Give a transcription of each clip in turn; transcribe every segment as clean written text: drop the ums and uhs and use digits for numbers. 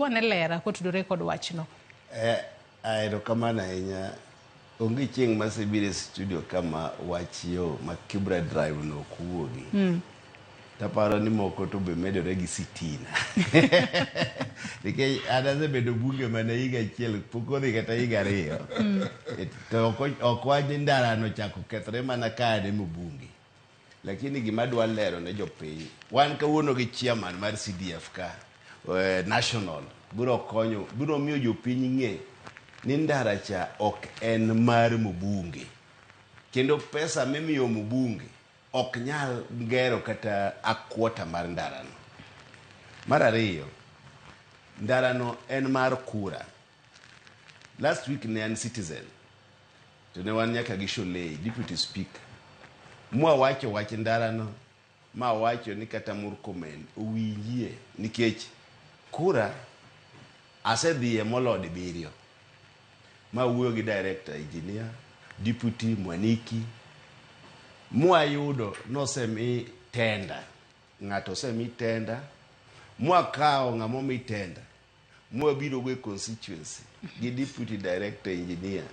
Wane lera kotudore kod wachno. Erokamano ahinya. Onge chieng' masebiro e studio kama wach yo ma Kibra Drive no ok wuogi. Taparo ni moko to be medore gi sitina. Nikech an asebedo bunge mana higa achiel, pok odhi kata higa 2. To ok wach ni ndara no chako kethore mana ka an ema bunge. Lakini gima adwa lero ne jopiny, wan kawuono gi chairman mar CDF ka, national, biro konyo, biro miyo jopiny ng'e ni ndara cha ok en mar mbunge. Kendo pesa mimiyo mbunge ok nyal gero kata a quarter mar ndarano. Mar ariyo, ndarano en mar kura. Last week ne an Citizen, to ne wan nyaka gi Sholei, deputy speaker. Mwawacho wach ndarano, ma wacho ni kata Murkomen owinjie nikech kura asedhiye molo dibiriyo. Ma wuoyo gi director engineer, deputy Mwaniki, mwayudo nosemi tender, ng'ato osemi tender, mwakawo ng'ama omi tender, mwabiro go e constituency gi deputy director engineer,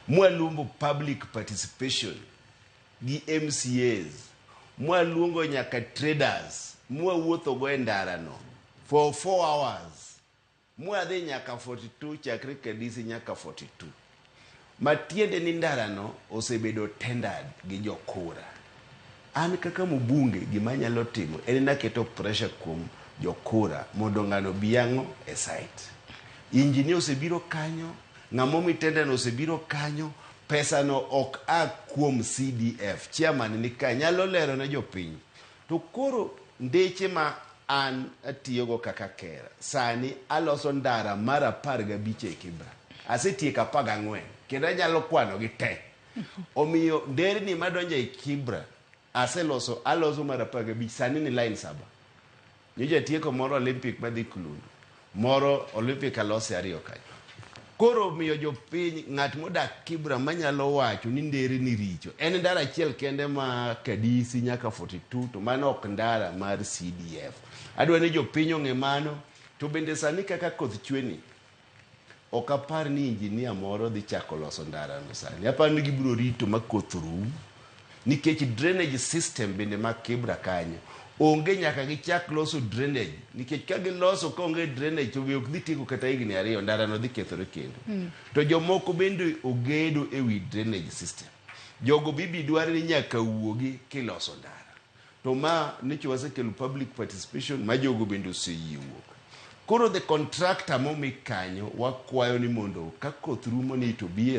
mwaluongo public participation gi MCAs, mwaluongo nyaka traders, mwawuotho go e ndarano for 4 hours, mwadhi nyaka 42 chakre Kadisi nyaka 42. Matiende ni ndarano osebedo tendered gi jokura. An kaka mbunge gima anyalo timo en naketo pressure kuom jokura mondo ng'ano bi ang'o e site. Engineer osebiro kanyo, ng'ama omi tender no osebiro kanyo, pesa no ok a kuom CDF. Chairman ni ka nyalo lero ne jopiny. To koro ndeche ma an atiyogo kaka kera sani aloso ndara mar 15 e Kibra. Asetieko 14 kendo anyalo kwanogi te. Omiyo nderni madonjo e Kibra aseloso aloso mar 15 sani ni line 7. Nyocha atieko moro Olympic madhi Kulundu. Moro Olympic alose ariyo kanyo. Koro miyo jopiny ng'at modak Kibra manyalo wacho ni nderni richo en ndara achiel kende ma Kadisi nyaka 42 to mano ok ndara mar CDF. Adwa ni jopiny ong'e mano to bende sani kaka koth chwe ni ok apar ni injinia moro dhi chako loso ndarano sani. Aparo ni gibiro rito ma koth rum nikech drainage system bende ma Kibra kanyo onge nyaka gichak loso drainage nikech ka giloso ka onge drainage to be ok dhi tieko kata higni 2 ndarano dhi kethore kendo. To jomoko bende ogedo e wi drainage system. Jogo bibi dwaro ni nyaka wuogi kiloso ndara. To ma nyocha wasekelo public participation ma jogo bende oseyie wuok. Koro the contractor momi kanyo wakwayo ni mondo ka koth rumo ni to bi e